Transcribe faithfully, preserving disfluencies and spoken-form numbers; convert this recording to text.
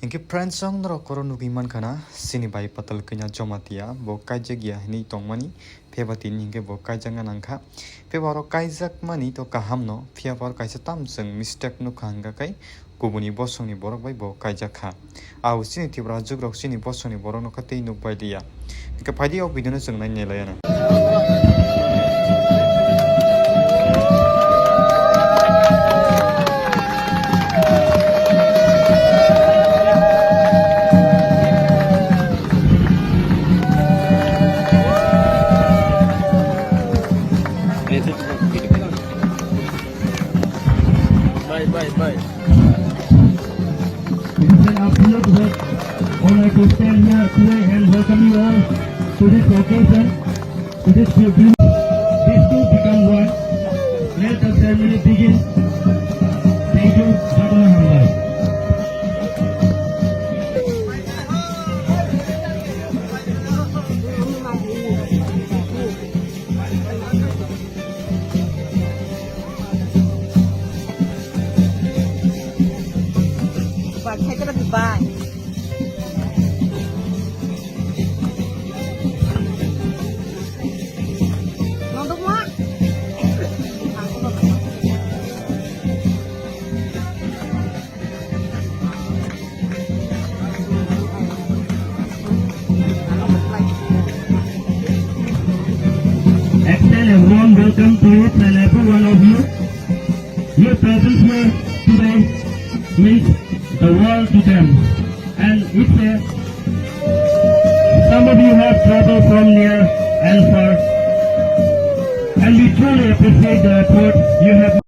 Hinkhe friends, chwng norok oro nugwi mankha na, chini bai Patal Kanya Jamatia bo kaijak ya hinwi tongmani, pheba tini hinkhe bo kaijakna nangkha. Pheba oro kaijakmani to kaham no, phiya ba oro kaisa tam chwng mistake nukha hwnkha khai kubuni bosongni borok bai bo kaijak kha. Au chini Tripura jugrok chini bosongni borokno kha tei nukbai liya. Hinkhe phaidi o video no chwng nai nailaiya na. Bye, bye, bye. It is an absolute honor to stand here today and welcome you all to this occasion, to this pilgrim. These two become one. Let the ceremony begin. Thank you. Jai Mangala. Extend a warm welcome to each and every one of you. Your presence here today means the world to them. And it's a, some of you have traveled from near and far. And we truly appreciate the effort you have